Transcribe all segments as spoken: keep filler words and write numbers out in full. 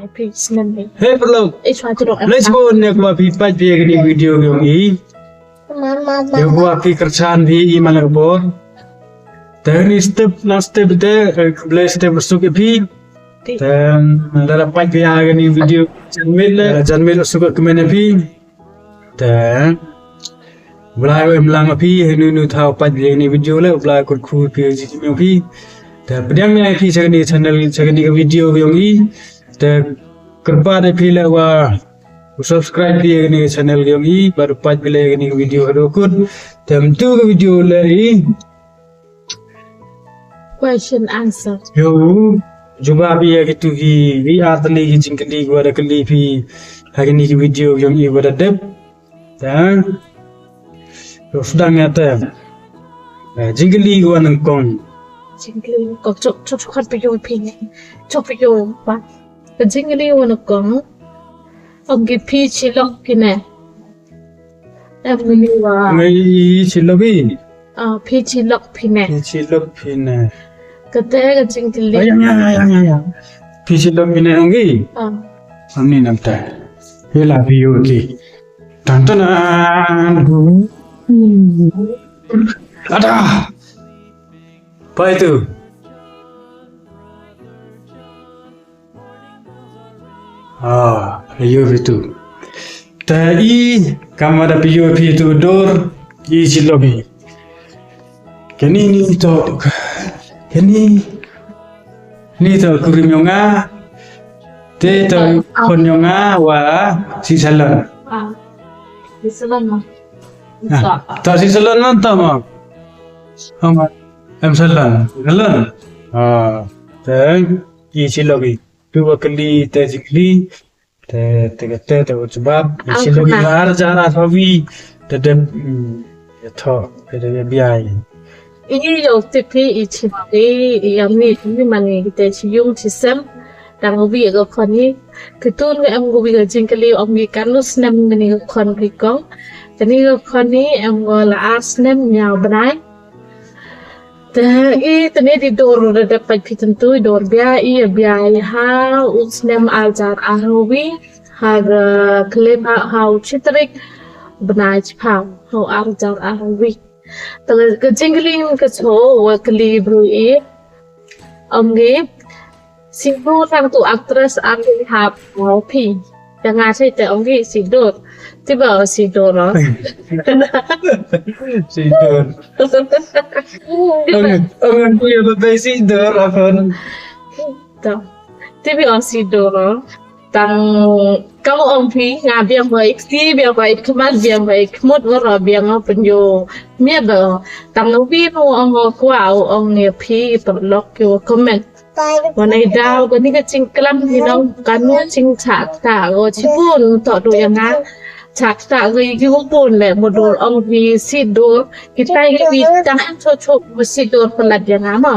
Phi snem hi. Hei paralok. Ei chwa tu dok. Let's go ne kwah phi pait phi ya kani video yong i. Mama, mama. Ya kwah phi kyrchan phi i man la ka por. Te ni step na step te, eh, khublei step suk ya phi. Te, mm, lada pait phi ya kani video. Janmiet le, janmiet suk ya kmen ya phi. Te, u Blai u em lang phi, hei nu nu thaw pait phi ya kani video le, u Blai kyrkhu phi ya kani video phi. Te, pdiang ne phi cha kani channel, cha kani ka video yong i. Te, kyrpad ne phi le wa u subscribe phi ya kani channel yong i, bad u pait phi le kani video hadooh kut. Te, mynta ka video le i. Question answer. Yo, jubab ya kitu ki, ki ar tylli ki jingkylli ki wa da kylli phi ha kani ki video yong i wa da dep. Ta. Yo, sdang ya te. Eh, jingkylli ki wa nyngkong. Jingkylli ki wa nyngkong. Chok, chok, chok, phi yo phi ni. Chok, phi yo pa. Ka jingkylli ki wa nyngkong. Ong ki phi chi lok phi ne. Em ni wa. Ngai i chi lok i. Ah, phi chi lok phi ne. Phi chi lok phi ne. Kate ka jingkylli. Ay, ay, ay. Phi chi lok phi ne ong i. Ah. Am ni nam ta. Hei la phi yo ki. Tan tan an. Ada. Pai tu. Ah, phi yo phi tu. Te i, kam wa da phi yo phi tu dur, i chi lok i. Kani ni to, kani ni to kurim yong nga, te to khon yong nga wa si salon. Ah, si salon ma. Ah, to si salon ma to ma. Em salon, salon. Ah, te i chi lok i. Tu wa kylli, te jingkylli, te, te, te, te, te wa jubab. I chi lok i ar hajar arphaw wi, te dep, mm, ya tho, te dep ya biai. I yo tip i chi lok i, i am ni, i man ni, te chi yung chi sem, dang wi ka khon i. Kitu ni em wi ka jingkylli, ong wi katnu snem ni ka khon ki kong. Te ni ka khon i, em wa la ar snem ñiaw bnai. Te i te ni di dur da dep pait phi tentu i dur bia i, bia i ha u snem ar hajar arphaw wi, ha ka klim ha, ha u chi tarik bnai chiphaw, ha u ar hajar arphaw wi. Te ka jingkylli ka cho wa kylli bru i, ong ki, Sidur tang tu actress am ni hap mo phi. Ya nga chai te ong ki Sidur. Ti ba o Sidur o. Sidur. Ong, ong ku ya ba bai Sidur a khon. To. Ti bi o Sidur o. Tang ka ong phi nga biang bai kti, biang bai khmat, biang bai khmut, wa ra biang o pynyo. Mia ba. Tang u bi nu ong o kwah, ong ya phi paralok ki wa comment. Wa nai daw, kani ka jingklam hi nong, kanu jingchah ktah, o chibun, to du ya nga. Chah ktah, ki, ki wa bun le, mut dur ong ki Sidur, ki tai ki wi, tang em cho cho, wa Sidur palat ya nga mo.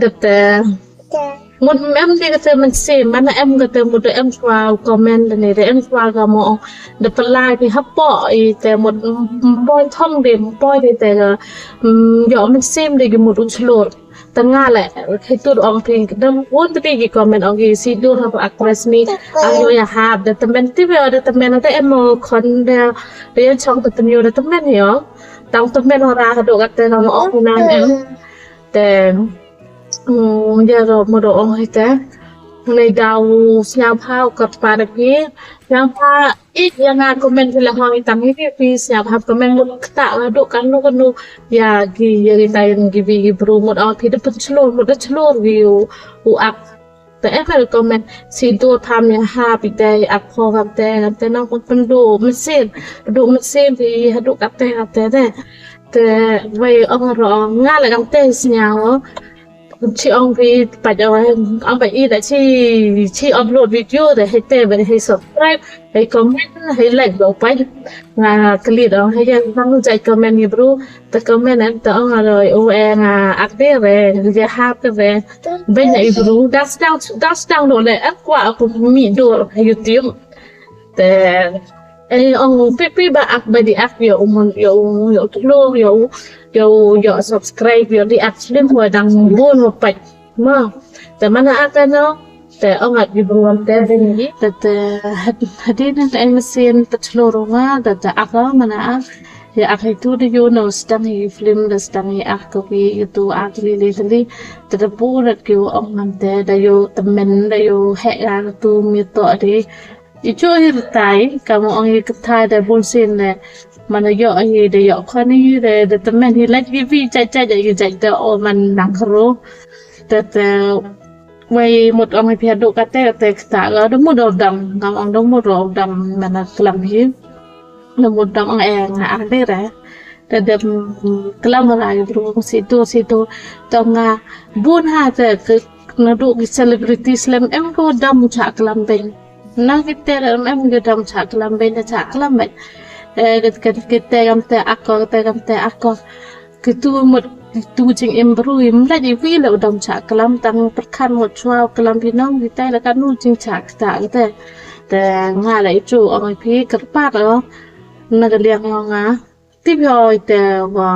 Dep te, mut em di ka te mynsiem, mana em ka te mut em chwa comment, da ni da em chwa ka mo, da pala ki hapoh, i te mut, mm, poi thong de, poi de te ka, mm, yo mynsiem de ki mut u chlur. Tang nga le, hei tu ong phi, dam un te ki comment ong ki Sidur ha actress ni, ang yo ya hap, da temen ti be, da temen da em o khon da, da ya chong te temen yo, da temen yo. Tang temen o ra ka do ka te ong na em. Te, mm, ya ro mo do ong hi te. Nei daw sñiaw bha u kyrpad phi. Sñiaw bha i ya nga comment phi la hoi tang hi phi sñiaw bha comment mut ktah la du kanu kanu. Ya ki, ya ki tai ki wi ki bru mut o phi da pynchlur, mut da chlur wi u, u ak. Te em el comment Sidur tham ya ha phi dei ak pho kam te, kam te nong mut pyndu mynsiem, pyndu mynsiem phi ha du kam te, kam te de. Te wei ong ro nga le kam te sñiaw. Chi ong phi pait o, ong pait i da chi, chi upload video da hei te, ba hei subscribe, hei comment, hei like ba u pait. Nga kylli ong hei ya bang jait comment ni bru, te comment em te ong aro u e nga ak de re, ya hap de re. Bai na i bru, das dang, das dang do le, em kwah aku mi do YouTube. Te, eh, ong pipi ba ak ba di ak yo u mun, yo u, yo u thlur, yo u, yo u, yo subscribe, yo di ak slim wa dang bun wa pait. Ma, te mana ak ano, Te ong at ki bru wan te ding ki. Te te had-, hadien na em sien te chlur nga, te te ak nga mana ak. Ya ak itu de yo no sdang hi film de sdang hi ak ko ki itu ak li li li. Te te bu rat ki ong man te de yo temen de yo he ya tu mi to de. I chu hi tai, kam ong hi kata de bun sin de. Mana yo hi de yo khon hi de, de temen hi laj ki vi chai chai de ki chai de o man nang khru. Te te wei mut ong hi phi hadooh kate, kate kata ga, da mut o dam, ngam ong da mut o dam mana klam hi. Da mut dam ong e nga ang de re. Da dem klam ra hi bru si tu, si tu. Tong nga bun ha te ke nadooh ki celebrities lem em ko dam cha klam beiñ. Nang kite lem em ko dam cha klam beiñ, da cha klam beiñ. Eh, kite, kite, kite kam te ako, kite kam te ako. Kitu mut, kitu jingim bru, im lait i wi le u dam cha klam, tang pyrkhat mut chwa u klam phi nong, kitai le kanu jingcha kata kata. Te nga le i chu ong i phi kyrpad o, na ka liang o nga. Tip hi o i te wa,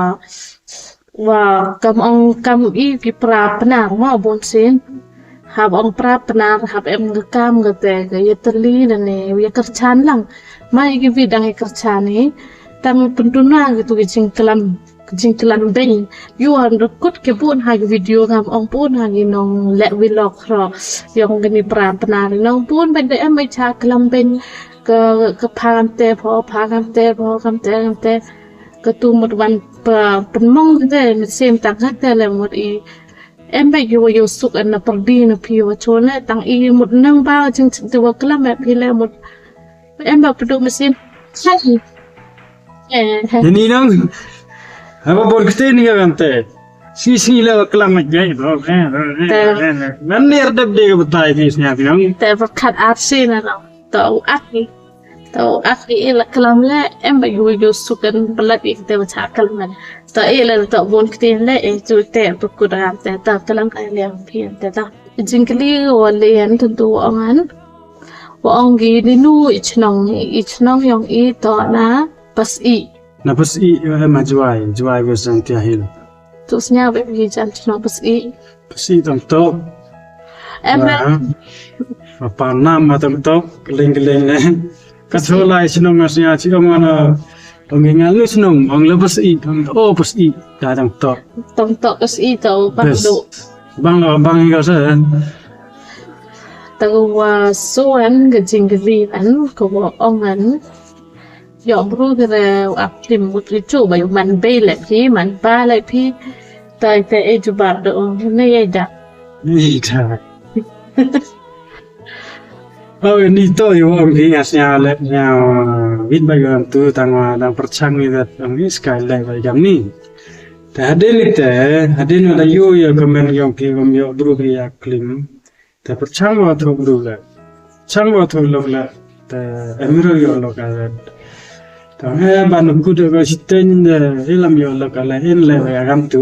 wa kam ong kam i ki pra Pnar mo bun sin. Hap ong pra Pnar, hap em ka kam kate, ka ya tali na ne, ya kyrchan lang. Mai ki wi dang ya kyrchan i, tang pyntuna kitu ki jingklam. Jingklam beiñ. Yu han rukut ke bun ha ki video ngam ong bun ha ki nong le vlog ro. Yong kani pra Pnar nong bun beiñ de em beiñ cha klam beiñ. Ka, ka pha kam te pho, pha kam te pho, kam te, kam te. Ka tu mut wan pa, pynmong te, mynsiem tang ka te le mut i. Em beiñ yu, yu suk en na pyrdi na phi wa chon le, tang i mut nang ba jing te wa klam e phi le mut. Em ba pyndu mynsiem. Hai. Eh, hai. Ini nong. Haba bor kete ni ka kante. Si si la klam ma jai bro. Te. Nan ni ardep de ka batai ni snya nong. Te pyrkhat arsi na nong. To u ak ni. To u ak ni i la klam le. Em ba yu yu sukan balat i te wa cha klam na. To i la to bun kete le e chu te pyrkut ram te to klam ai le phi te to. Jingkli wa le an tu ong an. Wa ong ki ni nu i chnong ni, i chnong yong i to na Pas i. Na Pas i, eh, ma Jwai, Jwai West Jaintia Hills. Tu snya be ki jan chnong Pas i. Pas i tang to. Em, em. Ma pa nam ma tang to, keling keling le. Ka so lai chnong nga snya chi ong ana. Ong ngal lu chnong, ong le Pas i, ong o Pas i, da tang to. Tang to Pas i to, bang do. Bang lo, bang i ka sa. Tang wa suan ka jingkli an, ka wa ong an. Yo bru kere ap tim mut ki chu ba yu man bei le phi, man ba le phi. Tai te e jubab do ong, ne ye da. Ni da. Oh, ni to yu ong ki as nya le, nya wit ba yu am tu tang wa dang pyrchang ni da, ong ni sky le ba jam ni. Te hadien ni te, hadien wa da yu ya comment yong ki, ong yo bru ki ya klim. Te pyrchang wa thok du le. Chang wa thok lok le. Te em ro yo lok a le. Te he ba nu ku de ko siten de ilam yo lok a le in le ya gam tu.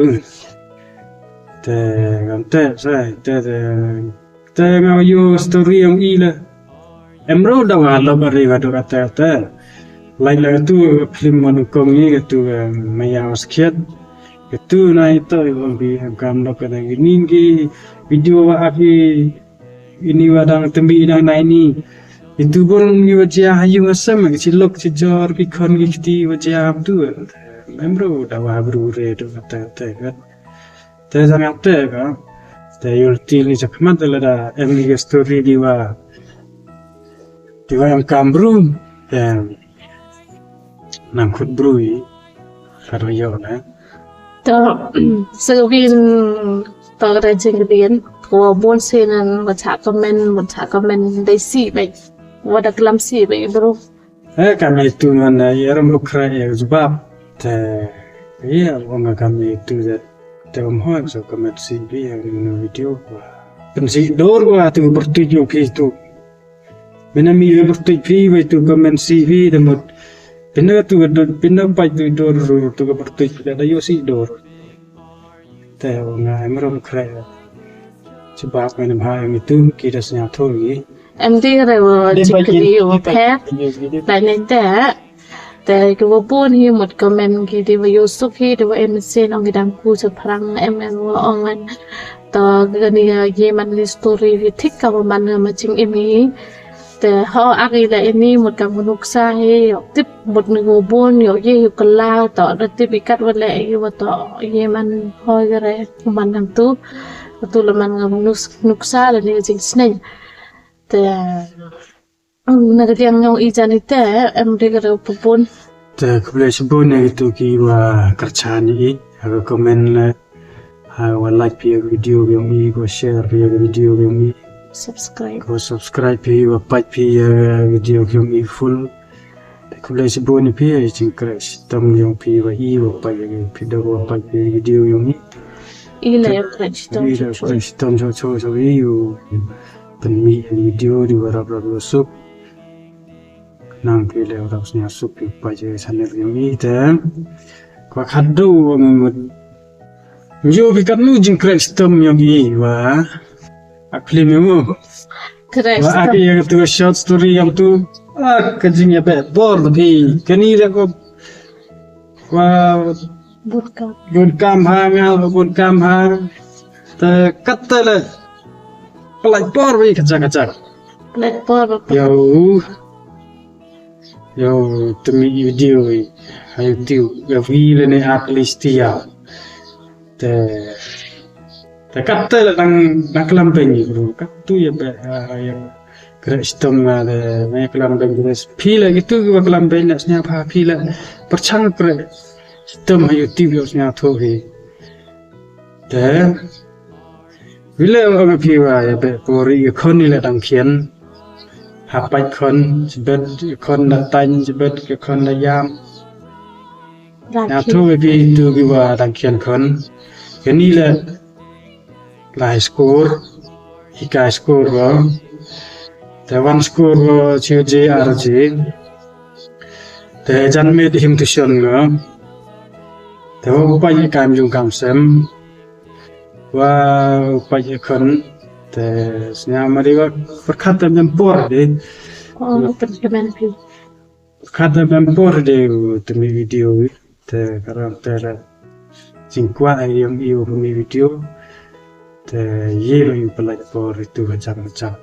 Te gam te sa te te. Te nga yo story yong i le. Em ro da wa lok a ri wa du ka te te. Lai le tu film mon kong i ka tu, eh, maya wa skhiat. Ka tu na i to i wong bi em kam lok ka da ki ning ki video wa aki ini wa dang tembi dang na ini. Itu bun ngi wa jia ha yung asam ki chi lok chi jor ki khon ki kti wa jia am tu. Em ro da wa bru re tu ka te te ka. Te jang te ka. Te yul ti ni chakmat le da em ni ka story di wa. Di wa em kam bru. Em. Nang khut bru i. Kar yo na. To, sa win, to da jingkdien, wa bun sinan, wa cha comment, wa cha comment, dei si bai, wa da klam si bai, bru. Eh, kami tu man, eh, yaram lukra ya jubab. Te, ya, wa nga kami tu da, te wa mhoi, so comment si bi, ya, ni video, wa. Kan si dor, wa tu bertuju ki tu. Bina mi we bertuj phi, we tu comment si phi, da mut. Bina tu, bina pai tu dor, tu ka bertuj, da da yo si dor. Te nga em ro kre. Chibak me nem ha em tu, ki da snya tho yi. Em di re wo chikri wo phe. Da ne te. Te ki wo bun hi mut comment ki di wo yo suk hi, di wo em sin ong ki dang ku sa phrang em em wo ong an. Ta kani ka ye man ni story hi thik ka wa man nga ma jingim hi. Te ho ak i la ini mut ka nuksa hi, yow tip mut ni u bun, yow ye u kala, ta da tip i kat wa le i wa ta ye man hoi ka re, man ngam tu. Tu la man ngam nus-, nuksa la ni jingsneng. Te na ka liang yong i jan i te, em de ka re u pupun. Te khublei chibun ya kitu ki wa kyrchan i, ha ka comment le, ha wa like phi ya ka video yong i, wa share phi ya ka video yong i. Subscribe. Wa subscribe phi, wa pait phi ya ka video yong i full. Te khublei chibun ya phi, ya jingkhreh chitom yong phi wa i, wa pait ya phi da wa pait phi ya ka video yong i. I la ya khreh chitom. I la ya khreh chitom cho cho cho i u. Pynmih video di wa rap rap wa suk. Nang phi le wa rap sñiaw suk phi pa je channel yong i te. Kwa khadu wa ngut. Njo phi kat nu jingkhreh chitom yong i wa. Ak film yong u. Khreh chitom. Wa ak ya tu short story yong tu. Ak ka jing ya be bor phi. Kani le ko Wa bun kam. Bun kam ha nga, bun kam ha. Te katte le. Pynlait por wi kachak kachak. Pynlait por ba. Yow. Yow, te mi video wi. Ha YouTube. Ya wi le ne at least ya. Te Te katte le dang, dang klam beiñ i bru. Katu ya be, ah, ya khreh chitom nga de, me klam beiñ de. Phi le kitu ki wa klam beiñ le sñiaw pha phi le. Pyrchang khreh chitom ha YouTube yow sñiaw thoh hi. Te. Wi le wa nga phi wa ya be pori ya khon i le dang khian. Ha pait khon, chibet ya khon da taiñ, chibet ya khon da yam. Dang khian. Sñiaw thoh phi tu ki wa dang khian khon. Kani le Lai skur, hikai skur ko. Te wan skur ko, chi je ar je. Te jan mit him tuition ko. Te wa u pait kam jung kam sem. Wa u pait khon. Te sñiaw ma di wa pyrkhat te mem por di. Oh, pyrkhat mem por. Kata mem por de u te mi video wi, te karam te la jingkwah yong i u mi video, te ye u pynlait por itu hajam hajam.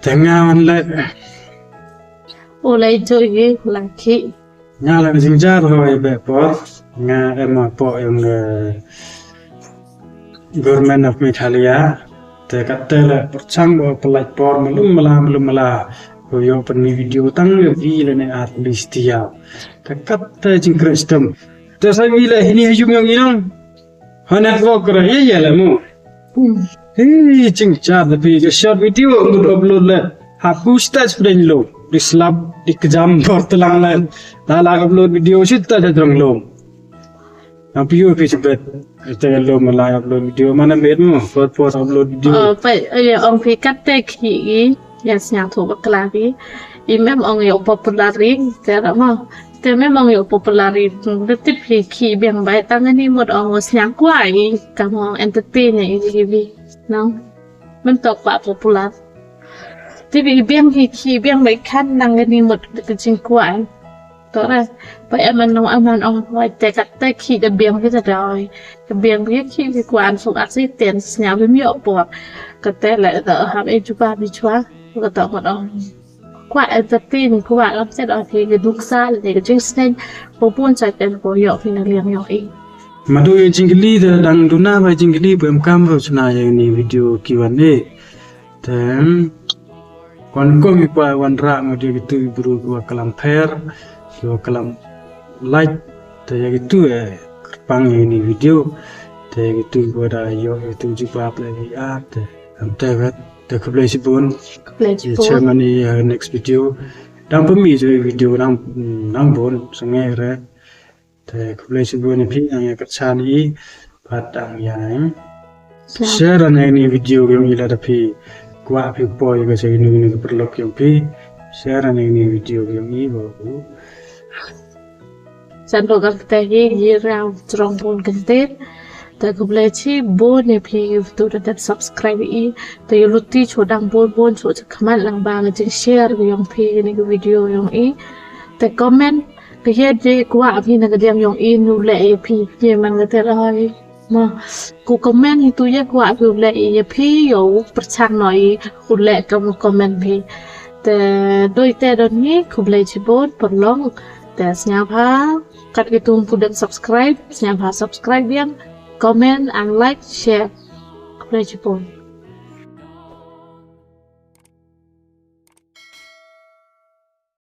Te nga wan le. U lai jo ye la ki. Nga la jingjar ho ya be por, nga em hapoh yong, eh, Government of Meghalaya, te katte le pyrchang wa pynlait por malum mala, malum mala, ko yow pynmih video tang yow i le ne at least ya. Te katte jingkhreh chitom. Te sa wi le hini ha yung yong i nong. Ha network kra ye ye le mo. Hmm. Hi, ching chat da phi, jo short video ngut upload le. Ha ku stage pdeng lo. Di slap, di kjam por tlang le. La la upload video sita ja jrong lo. Nang phi u phi chibet. Ite lo ma la upload video mana met mo. Por por upload video. Oh, pa, eh, ong phi katte ki i. Ya sñiaw thoh bakla ki. I mem ong yow popular i. Te ra mo. Te mem ong yow popular i, da tip hi ki biang bai tang ni mut ong sñiaw kwah i, kam ong entertain i, i, i, no. Mem tok ba popular. Tip i biang hi ki biang bai kan nang ni mut ka jingkwah i. To ra, ba em an nong am an ong wai te katte ki da biang ki da doi. Ka biang ki ki ki kwah an suk aksi ten sñiaw bi mi opor. Katte le da ha e juba bi chwa. Ka to mut ong. Kwah entertain, kwah lam set of hi ka duksa le ka jingsneng, ko pun sa ten ko yoh phi na liang yong i. Madu ya jingkylli da dang duna ba jingkylli ba em kam ro chna ya ini video Q and A. Te wan kong i kwah wan rah madu ya kitu i bru ki wa klam pher, ki wa klam like, te ya kitu e kyrpang ya ini video, te ya kitu i wa da yoh ya kitu jubab le ya te, am te wet. Te khublei chibun. Khublei chibun. Chairman i, uh, next video. Dang pynmih jo video dang, dang bun, sangeh re. Te khublei chibun i phi, dang ya kyrchan i, pat dang ya, eh. Share. Share ane ini video yong i lada phi kwah phi poi ka sa ini ini ka paralok yong phi. Share ane ini video yong i, wa u. San do ka te hi, hi rau trong bun kyntir. Te khublei chibun ya phi tu da dep subscribe i. Te yow luti cho dang bun bun cho cha khmat lang ba nga jing share ka yong phi ni ka video yong i. Te comment ka ye je kwah phi na ka diang yong i nu le e phi ye man ka te roi. Ma, ku comment hi tu ya kwah phi u leh ya phi yow pyrchang noh i u leh kam u comment phi. Te doi te don hi, khublei chibun pyrlong. Te sñiawbha kat ki tu ym pu dang subscribe, sñiawbha subscribe biang, comment and like, share. Khublei chibun.